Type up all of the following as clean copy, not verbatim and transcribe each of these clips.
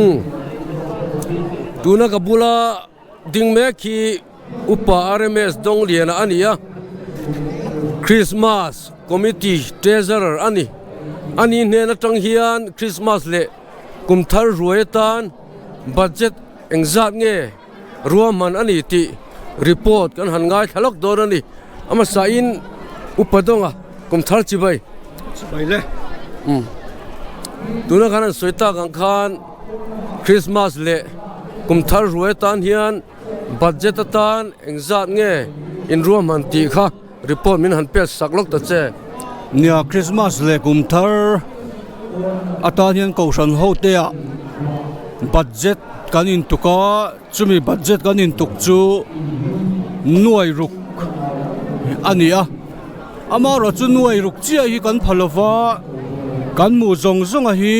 Umm tuna ka bula ding mek hi upa RMS Dawngliana a ni a, Christmas committee treasurer a ni. Ani hnen atang hian Christmas leh kum thar ruai atan budget engzat nge ruahman a ni tih report kan han ngaithla lawk dawn a ni. A hmasain Upa Dawnga kum thar chibai. Chibai le. Umm. Tuna khan an sawi tak ang khan Christmas leh kum thar ruai atan hian budget atan engzat nge inruahman tih kha report min han pek sak lawk ta che. Nia Christmas leh kum thar atan hian Kohhran hote ah budget kan intuk a, chumi budget kan intuk chu nuai ruk a ni a, amaherawh chu nuai ruk chiah hi kan pha lova, kan hmuh zawng zawng a hi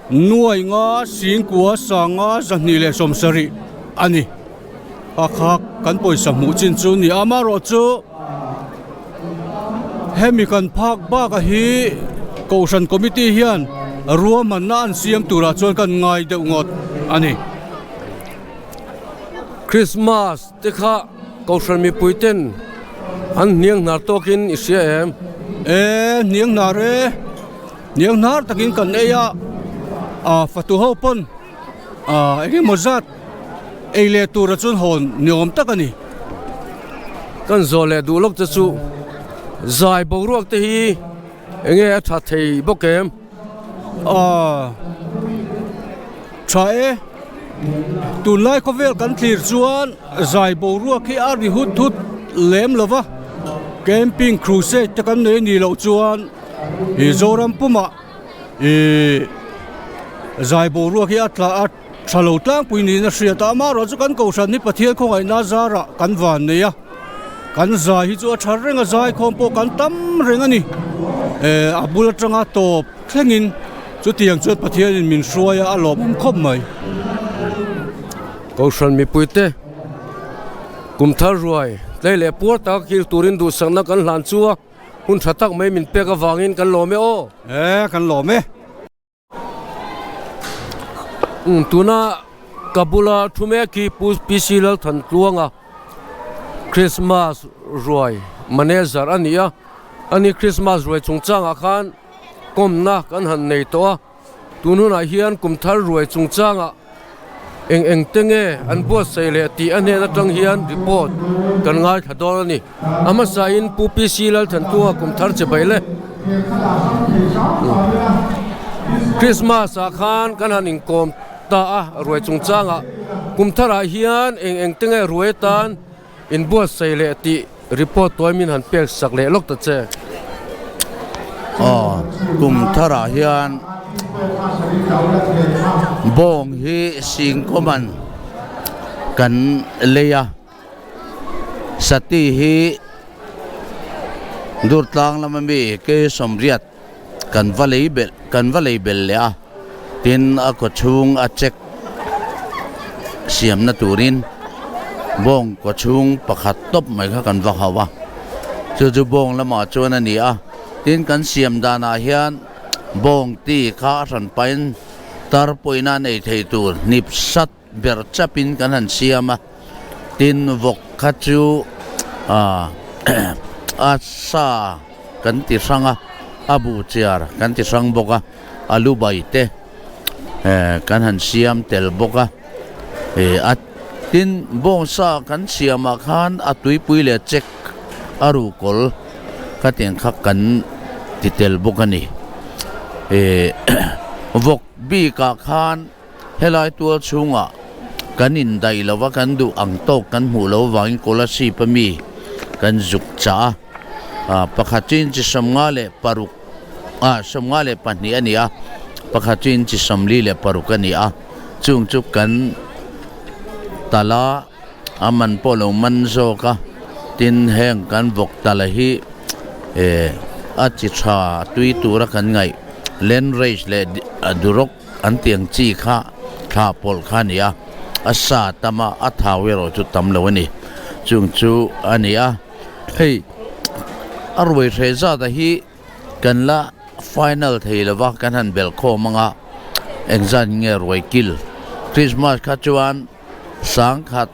nuai nga singkua sanga 270 a ni. A kha kan pawisa hmuh chin chu ni a amaherawhchu hemi kan phak bak a hi kohhran committee hian ruahmanna an siam turah chuan kan ngai deuh ngawt a ni. Christmas te kha kohhran mipui ten an hniang hnar tawkin i hria em? E hniang hnar e, hniang hnar takin kan ei a, a fatu ho pawn. Ahh eng emaw zat ei leh tura chuan hawn ni awm tak a ni. Kan zawh leh duh lawk te chu zai boruak te hi eng nge a tha thei bawk em? Ahh tha e, tunlai khawvel kan thlir chuan zai boruak hi a ri hut hut lem lo va, camping crusade te kan nei a nih loh chuan ih Zoram pumah. Ihh zai boruak hi a tla a tha lo tlangpui niin a hriat a amaherawh chu kan kohhran hi Pathian khawngaihna zarah kan van nei a kan zai hi chu a tha reng a zai khawm pawh kan tam reng a ni eh a bul atanga tawp thlengin chutiang chuan Pathianin min hruai a a lawmawm khawp mai. Kohhran mipuite kum thar ruai tlei leh puar taka kil turin duhsakna kan hlan chu a. Hun tha tak mai min pek avangin kan lawm e aw. E, kan lawm e. Umm tuna ka bula thu mek hi Pu PC Lalthantluanga Christmas ruai manager a ni a, ani Christmas ruai chungchangah khan kawmna kan han nei tawh a. Tun hunah hian kum thar ruai chungchangah eng eng te nge an buatsaih leh tih a hnen atang hian report kan ngaithla dawn a ni. A hmasain Pu PC Lalthantunga kum thar che bai le. Christmas ah khan kan han inkawm ta a ruai chungchangah kum tharah hian eng eng te nge ruai atan Inbuatsaih leh tih report tuai min han pek sak leh lawk ta che. Aw, kum tharah hian bawng hi singkawman kan lei a, sati hi Durtlang lama mi ke sawmriat kan va lei belh kan va lei belh leh a, tin a kawchhung a check siamna turin bawng kawchhung pakhat tawp mai kha kan va hauh a, chu chu bawng lamah chuan a ni a, tin kan siam danah hian bawng ti kha a hran pahin tar pawhin a nei thei tur hnip sat ber chapin kan han siam a, tin vawk kha chu ah a sa kan ti hrang a, a bu chiar kan ti hrang bawk a, alu bai te eh kan han siam tel bawk a, eh a tin bawngsa kan siamah khan a tuipui leh check a ruhkawl khatiang kha kan ti tel bawk a ni, eh vawk bikah khan. Helai tual chhungah kan indaih lo va, kan duh ang tawk kan hmuh loh avangin Kolasib a mi kan zuk chah a, pakhat chu inchi 56, ah 52 a ni a, pakhat chu inchi 46 a ni a, chung chu kan tal a, a man pawh lo man zawk a, tin heng kan vawk tala hi eh a chi tha tui tura kan ngaih Landrace leh Duroc An tiang chi kha thla pawlh kha a ni a, a sa tam a, a thau erawh chu tam lo a ni. Chung chu a ni a, hei a ruai hreh zat a hi kan la final thei lo va, kan han belh khawm ang a. Engzat nge ruai kil? Krismas kha chuan 1000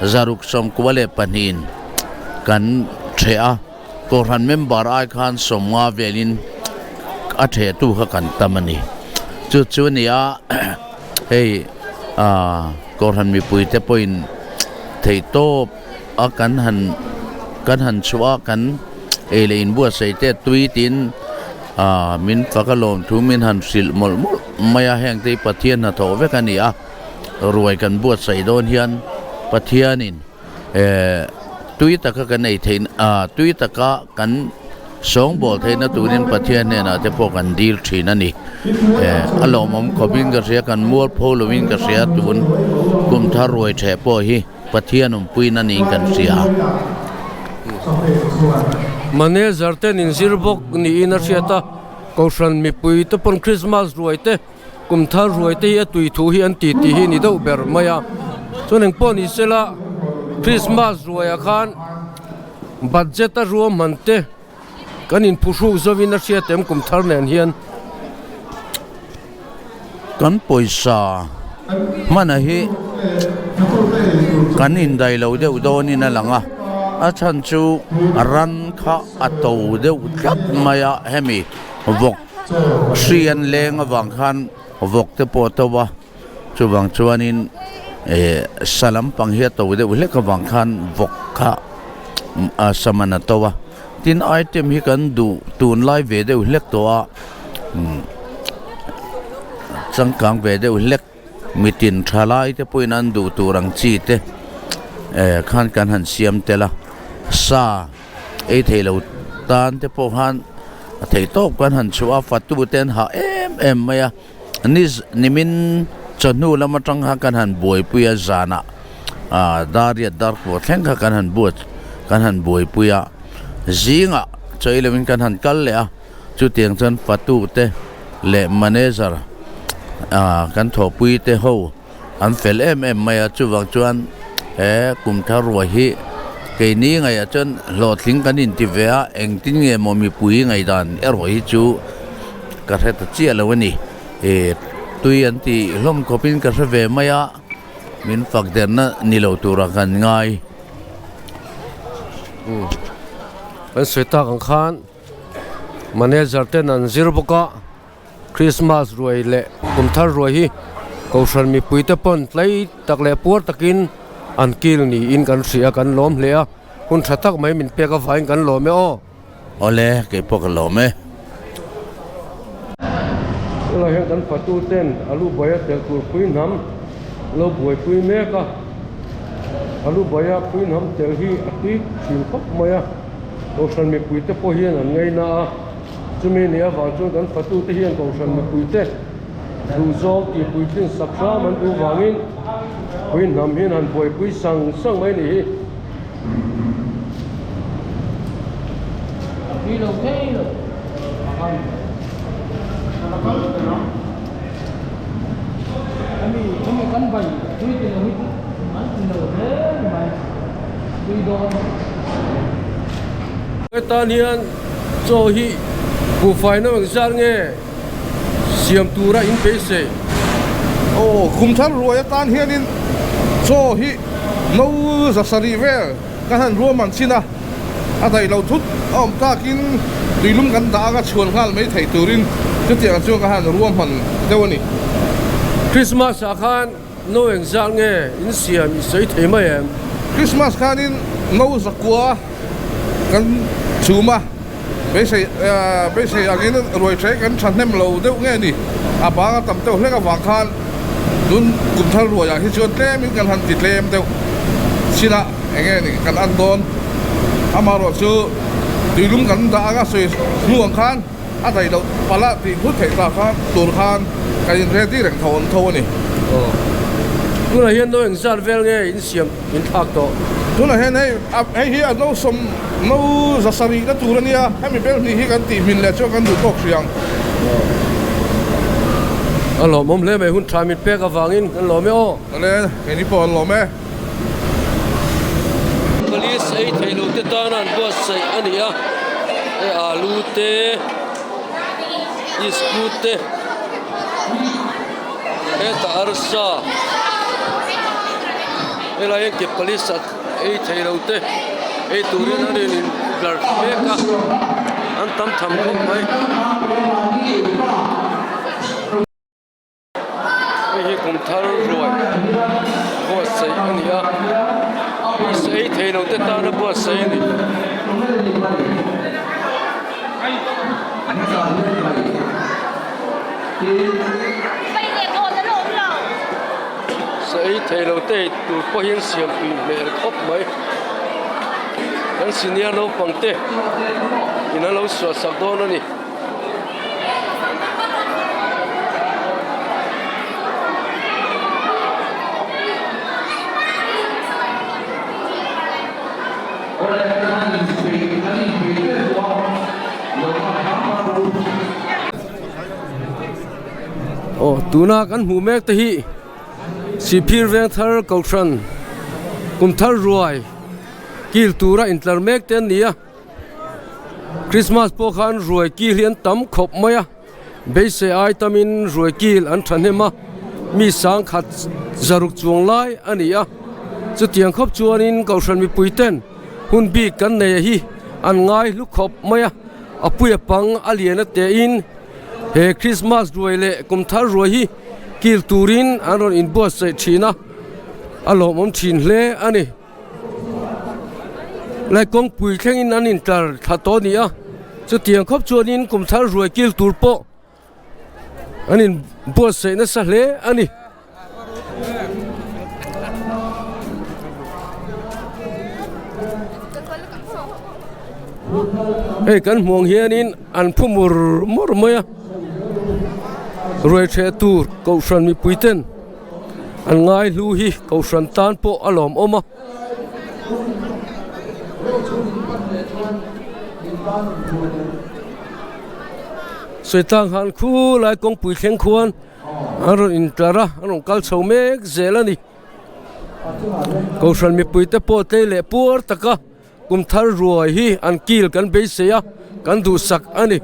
692 in kan ṭheh a, Kohhran member ai khan 50 velin a ṭhehtu kha kan tam a ni. Chu chu a ni a, hei Kohhran mipuite pawhin theihtawp a kan han kan han chhuah a, kan ei leh inbuatsaih te tui tiin min fak a lawm thu min han hrilh mawlh mawlh mai a, hengte hi Pathian hnathawh vek a ni a. Ruai kan buatsaih dawn hian Pathianin tui taka kan ei theih tui taka kan sawngbawl theihna turin Pathian hnenah te pawh kan dil thin a ni. A lawmawm khawpin ka hria, kan mualpho lovin ka hria tun kum thar ruai theh pawh hi Pathian awmpuiin a niin kan hria. Manager ten inzir bawk niin a hriat a, Kohhran mipui te pawn Krismas ruai te Kum thar ruai te hi a tui thu hi an ti tih hi ni deuh ber mai a, chuan eng pawh ni sela Christmas ruaiah khan budget a ruahman te kan inphuhruk zawin a hriat em kum thar nen hian. Kan pawisa hmana hi kan indaih lo deuh dawnin a lang a, a chhan chu ran kha a to deuh tlat mai a hemi vawk. Hri an leng avang khan vawk te pawh a to a, chuvang chuanin eh sa lampang hi a to deuh hlek avang khan vawk kha a sa man a to a, tin item hi kan duh tunlai ve deuh hlek tawh a umm changkang ve deuh hlek mitin thalai te pawhin an duh tur ang chi te eh khan kan han siam tel a, sa. Ei thei lo tan te pawh khan a thei tawp kan han chhuah a, fatu te an hah em em mai a, ni nimin chawhnu lam atang khan kan han buaipui a zanah ah dariat darkua thleng kha kan han buat kan han buaipui a, zingah chawi lovin kan han kal leh a, chutiang chuan fatu te leh manager ah kan thawhpui te ho. An fel em em mai a, chuvang chuan he kum thar ruai hi keini ngaihah chuan hlawhtling kan inti ve a, engtin nge maw mipui ngaihdan erawh hi chu ka hre ta chiah lo a ni. Ih tui an tih hlawm khawpin ka hre ve mai a, min fak derna ni lo turah kan ngai. Kan sawi tak ang khan manager ten an zir bawk a. Krismas ruai leh kum thar ruai hi Kohhran mipuite pawn tlai tak leh puar takin an kil niin kan hria a, kan lawm hle a, hun tha tak mai min pek avangin kan lawm e aw. Awle, kei pawh ka lawm e. Tunah hian kan fatu ten alu baia tel tur pui hnam lo buaipui mek a, alu baia pui hnam tel hi a tui thin khawp mai a, Kohhran mipuite pawh hian an ngaina a. Chumi ni avang chuan kan fatute hian Kohhran mipuite duhzawng tih puitlin sak hram an duh vangin pui hnam hian han buaipui sang sang mai ni hi. Hetan hian chaw hi buhfai no engzat nge siam tura in beisei? Aw, kum thar ruai atan hianin chaw hi no 700 vel kan han ruam an chin a, a daih lo thut a awm takin tuilum kan dah anga chhuan nghal mai thei turin chutiang chuan ka han ruahman deuh a ni. Christmas ah khan No engzat nge in siam i sawi thei mai em? Christmas khanin no zakua kan chhum a, beisei beisei angin ruai hreh kan thahnem lo deuh nge ni, a bang a tam deuh hlek avang khan tun kum thar ruaiah hi chuan tlemin kan han ti tlem deuh chinah eng nge ni kan an dawn. Amaherawhchu tuilum kan dah anga sawi hnu ang khan. A daih loh palh a tih thut theih ta kha tur khan kan in ready reng tho an tho a ni. Aw. Tunah hian no engzat vel nge in siam in thlak tawh? Tunah hian hei hei hi a no sawm no 700 na tur a nia, hemi bel hnih hi kan tih hmin leh chuan kan duh tawk hrih ang. Aw. A lawmawm hle mai, hun tha min pek avangin kan lawm e aw. Awle, keini pawh an lawm e. Police ei thei lo te tan an buatsaih a ni a, hei alu te, iskut te. Hetah arsa helai hian ke pali sat ei thei lo te ei turin an rawn in tlar mek a an tam tham khawp mai. Hei hi kum thar ruai buatsaih a ni a, pawisa ei thei lo te tana buatsaih a ni. Sa ei thei lo te ei tur pawh hian siam tui hmel khawp mai. Kan senior naupang te in an lo suah sak dawn a ni. Aw tuna kan hmuh mek te hi Sihphir Vengthar Kohhran Kumthar Ruai kil tura intlar mek te an ni a. Christmas pawh khan ruai kil hi an tam khawp mai a beisei ai tamin ruai kil an thahnem a mi sangkhat zaruk chuang lai a ni a chutiang khawp chuanin kohhran mipui ten hun bik kan nei hi an ngai hlu khawp mai a a puia pang a lian a tein he Christmas ruai leh kum thar ruai hi kil turin an rawn inbuatsaih thin a a lawmawm thin hle a ni. Lai kawngpui thlengin an intlar thla tawh a ni a, chutiang khawp chuanin kum thar ruai kil tur pawh an inbuatsaih nasa hle a ni. Hei kan hmuh ang hianin an phu mur mur mai a, ruai ṭheh tur kohhran mipui ten. An ngai hlu hi kohhran tan pawh a lawmawm a. Sawitlang han khu lai kawngpui thleng khuan an rawn intlar a, an rawn kal chho mek zel a ni. Kohhran mipuite pawh tlei leh puar taka kum thar ruai hi an kil kan beisei a, kan duhsak a ni.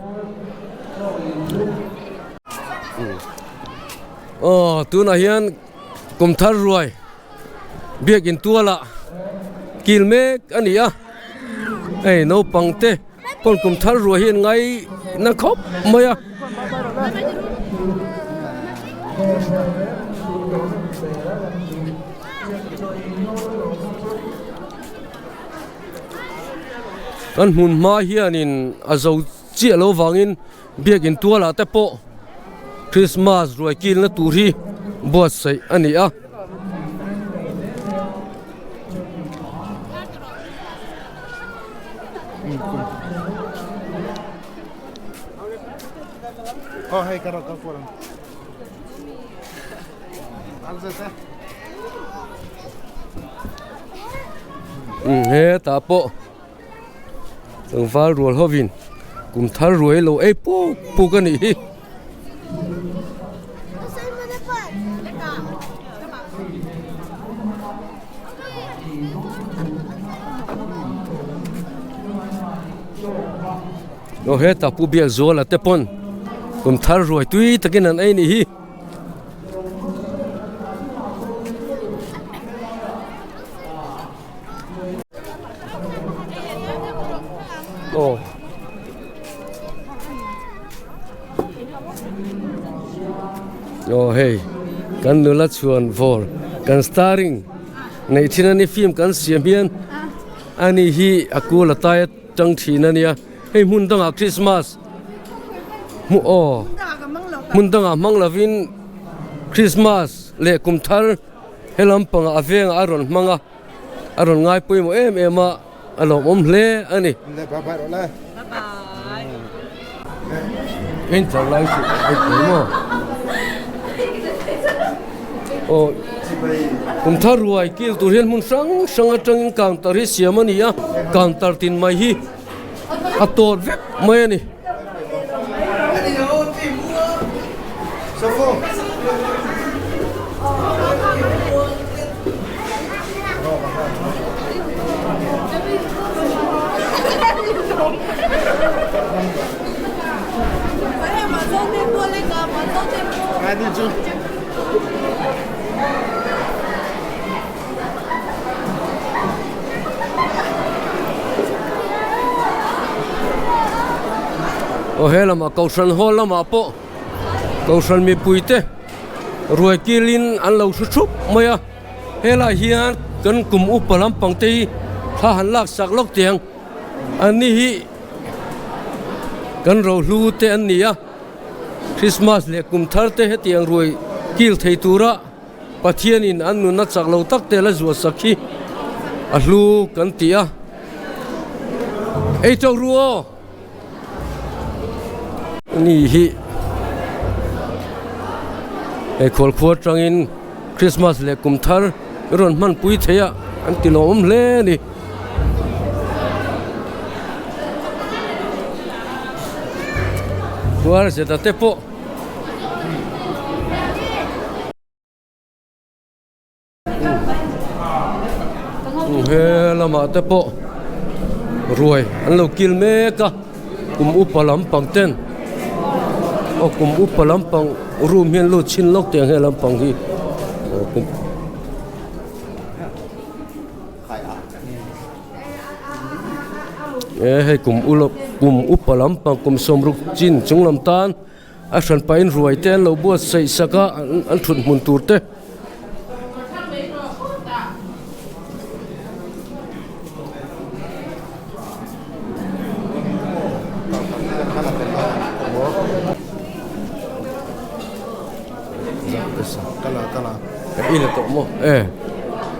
Aw tunah hian kum thar ruai biakin tualah kil mek a ni a, hei naupang te pawn kum thar ruai hi an ngaina khawp mai a. Kan hmun hma hianin a zo chiah lo vangin biakin tualah te pawh Christmas ruai kilna tur hi buatsaih a ni a. Hetah pawh tlangval rual hovin kum thar ruai lo ei puk puk a nih hi. Aw hetah pu Biakzuala te pawn kum thar ruai tui takin an ei a nih hi. Aw aw hei kan nula chhuan vawr kan starring neih thin a ni film kan siam hian ani hi a kul a tai atang thin a nia hei hmun dangah Christmas hmu aw hmun dangah hmang lovin Christmas leh kum thar. He lampangah a vengah a rawn hmang a, a rawn ngai pawimawh em em a, a lawmawm hle a ni. Enter lai chu a thei maw? Aw kum thar ruai kil tur hian hmun hrang hrang atangin counter hi siam a ni a, counter tin mai hi a tawt vek mai a ni. Aw he lamah kohhran hall lamah pawh kohhran mipui te ruai kilin an lo hru thup mai a helaiah hian kan kum upa lampang te hi thla han lak sak lawk teh ang an ni hi kan rohlu te an ni a Christmas leh kum thar te hetiang ruai kil thei tura Pathianin an nunna chak lo tak te la zuah sak hi a hlu kan ti a. Ei tawk ru aw! Ni hi hei khualkhua atangin Christmas leh kum thar i rawn hmanpui thei a an ti lawmawm hle a ni. Khuar zeta te pawh. He lamah te pawh ruai an lo kil mek a kum upa lampang ten aw kum upa lampang room hi an lut chhin lawk teh ang he lampang hi e hei kum ulawk kum upa lampang kum sawmruk chin chung lam tan. A hran pahin ruai te an lo buatsaih sak a an thut hmun tur te.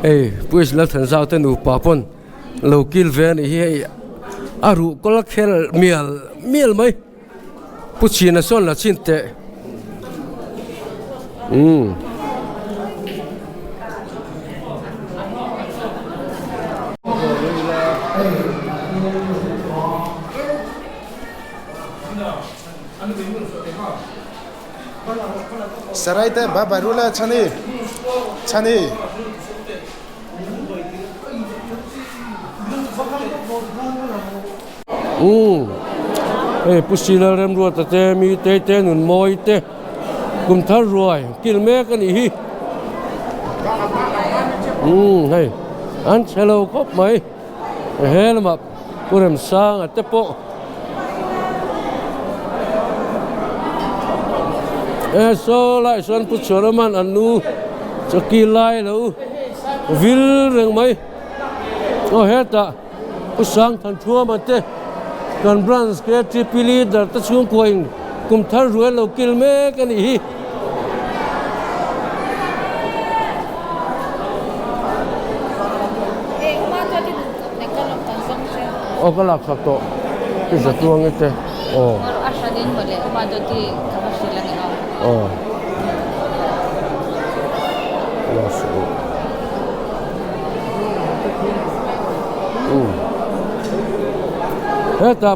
Hei Puish Lalthanzau te nupa pawn lo kil ve a nih hi hei a ruh kawl a khel mial mial mai. Pu Chhina sawn la chhin teh. Umm. Sarai te bye bye rula chani chani. Umm hei Pu Sila Remruata te mi te te nun mawi te kum thar ruai kil mek a nih hi umm hei an chhe lo khawp mai he lamah Pu Remsanga te pawh e saw lai sawn Pu Chhuanawman an nu chawki lai lo vil reng mai aw hetah. Pu Sangthan Thuama te kan branch KTP leader te chhungkua in kum thar ruai lo kil mek a nih hi. Aw ka lak sak tawh i zatuang i te aw. Aw. Heta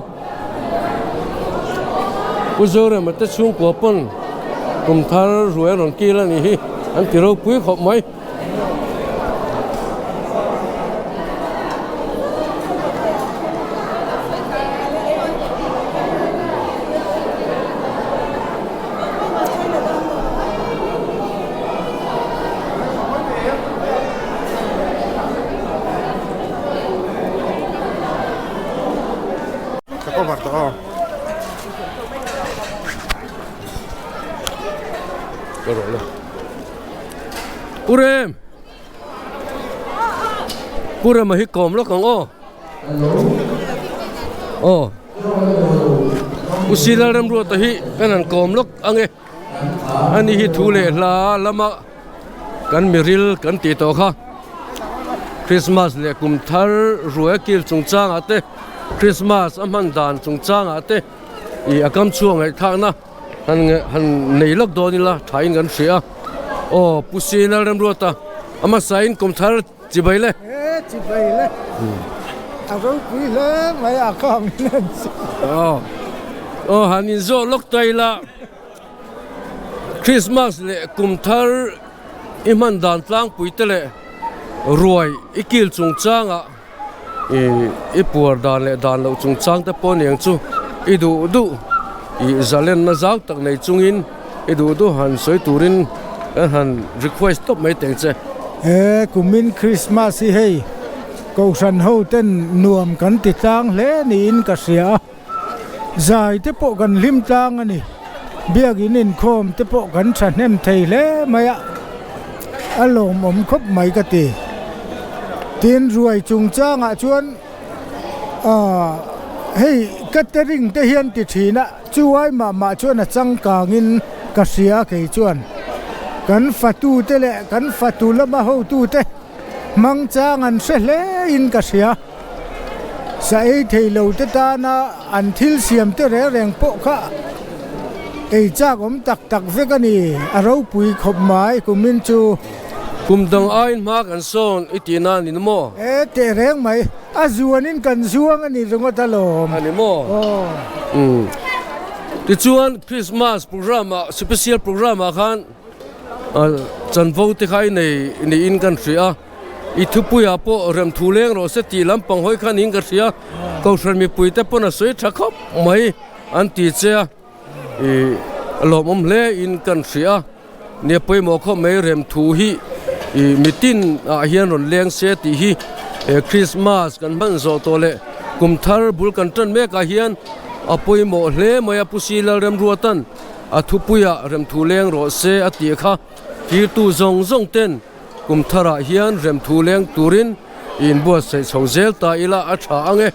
Pu Zorema te chhungkua pawn kum thar ruai a rawn kil a nih hi an ti ropui khawp mai. Ka cover tawh aw. Ka rawh le. Pu Rem! Pu Rema hi kawm lawk ang aw. Aw. Pu Silal Remruata hi kan han kawm lawk ang e. Ani hi thu leh hla lama kan miril kan tih tawh kha Christmas leh kum thar ruai a kil chungchangah te Christmas a hman dan chungchangah te ih a kam chhuak ngaihthlakna han han nei lawk dawn ila thain kan hria a aw Pu Sinal Remruata a hmasain kum thar chibai le. E chibai le a ropui hle mai a ka min an si. Aw aw han inzawh lawk ta ila. Christmas leh kum thar i hman dan tlangpui te leh ruai i kil chungchangah ih i puar dan leh dan loh chungchang te pawh aniang chu i duh duh ih zalenna zau tak nei chungin i duh duh han sawi turin. Kan han request tawp mai teng che. He kumin Christmas hi hei Kohhran ho ten nuam kan ti tlang hle niin ka hria a, zai te pawh kan hlim tlang a ni. Biakin inkhawm te pawh kan thahnem thei hle mai a, a lawmawm khawp mai ka ti. Tin, ruai chungchangah chuan aah hei catering te hian ti thin a, chu ai mah mah chuan a changkangin ka hria kei chuan kan fatute leh kan fatu lama hotute, Hmang chang an hre hle in ka hria. Sa ei thei lo te tana an thil siam te reng reng pawh kha ei chak awm tak tak vek a ni. A ropui khawp mai kumin chu. Kum dang aiin hma kan sawn i tih na a ni maw? E teh reng mai. A zuanin kan zuang a ni ringawt alawm. A ni maw? Aw. Umm. Tichuan Christmas programme ah special programme ah khan. Chanvo te kha i nei niin kan hria a, i thupuiah pawh remthu leng rawh se tih lampang hawi kha niin ka hria, Kohhran mipui te pawn a sawi tha khawp mai an ti che a, ih lawmawm hle in kan hria a, nia pawimawh khawp mai remthu hi ih mitin ah hian rawn leng se tih hi he Christmas kan hman zawh tawh leh kum thar bul kan tan mek ah hian a pawimawh hle mai a Pu Silalremruatan. A thupuiah remthu leng rawh se a tih kha tirtu zawng zawng ten kum tharah hian remthu leng turin i inbuatsaih chho zel ta ila a tha ang e.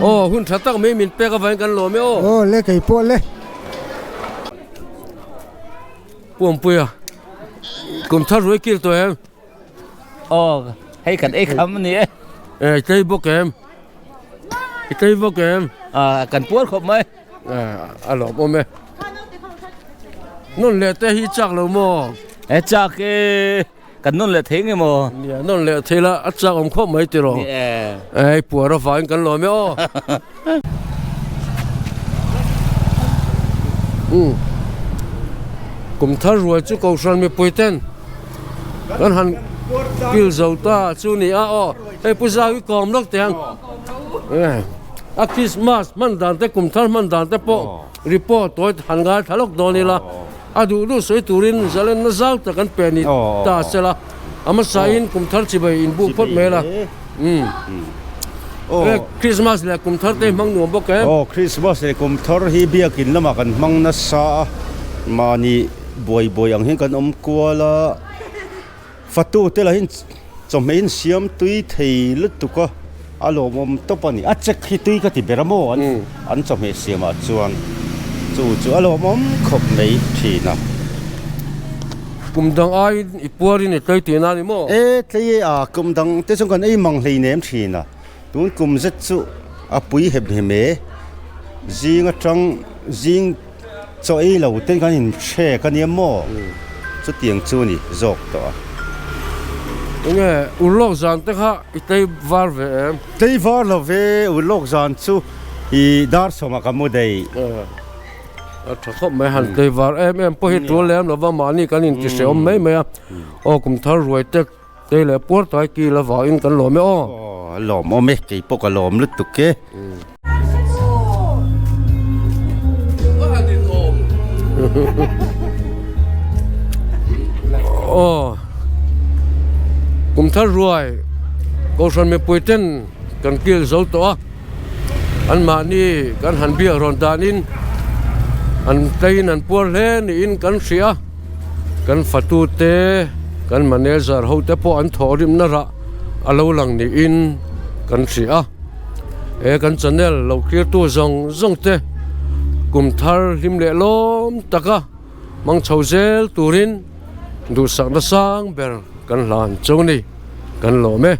Aw, hun tha tak mai min pek avangin kan lawm e aw. Aw le kei pawh le. Puampuia, kum thar ruai kil tawh em? Aw, hei kan ei kham a ni e. E, i tlei bawk em? I tlei bawk em? Ah, kan puar khawp mai. A lawm awm e. Nawn leh te hi chak lo maw? E chak e, kan nawn leh thei nge maw? Nia, nawn leh thei la, a chak awm khawp mai tiraw? Ni e. Ei, puar avangin kan lawm e aw. Umm, kum thar ruai chu Kohhran mipui ten kan han kil zo ta chu ni a aw. Hei Pu Zau i kawm lawk teh ang. A Christmas hman dan te kum thar hman dan te pawh report tawi han ngai thla lawk dawn ila a duh duh sawi turin zalenna zau tak an pe ni ta se la a hmasain kum thar chibai in buk phawt mai la umm Christmas leh kum thar te hi hmang nuam bawk em. Aw Christmas leh kum thar hi biakin lamah kan hmang nasa a mahni buai buai ang hian kan awm kual a. Fatu te lahin chawhmeh in siam tui thei lutuk a, a lawmawm tawp a ni. A check hi tui ka ti ber a maw an an chawhmeh siamah chuan chu chu a lawmawm khawp mai thin a. Kum dang aiin i puarin i tlei tihna a ni maw? E tlei e a, kum dang te chuan kan ei mang hleinem thin a, tun kum zet chu a pui hem hem e, zing atang zing. Chaw ei lo ten kan inhrek a nia maw? Chutiang chu a ni zawk tawh a. Enge urlawk zan te kha i tlei var ve em? Tlei var lo ve, urlawk zan chu i dar sawmah ka mu daih. A tha khawp mai, han tlei var em em pawh hi tul lem lova mahni kan inti hrehawm mai mai a. Aw kum thar ruai tek tlei leh puar tai kil avangin kan lawm e aw. Aw a lawmawm e, kei pawh ka lawm lutuk e. Aw kum thar ruai kohhran mipui ten kan kil zo tawh a an mahni kan han biak rawn danin an tleiin an puar hle niin kan hria kan fatu te kan manager ho te pawh an thawhrimna rah a lo lang niin kan hria. He kan channel lo clear tu zawng zawng te kum thar hlim leh lawm taka hmang chho zel turin duhsakna sang ber kan hlan chu ni kan lawm e.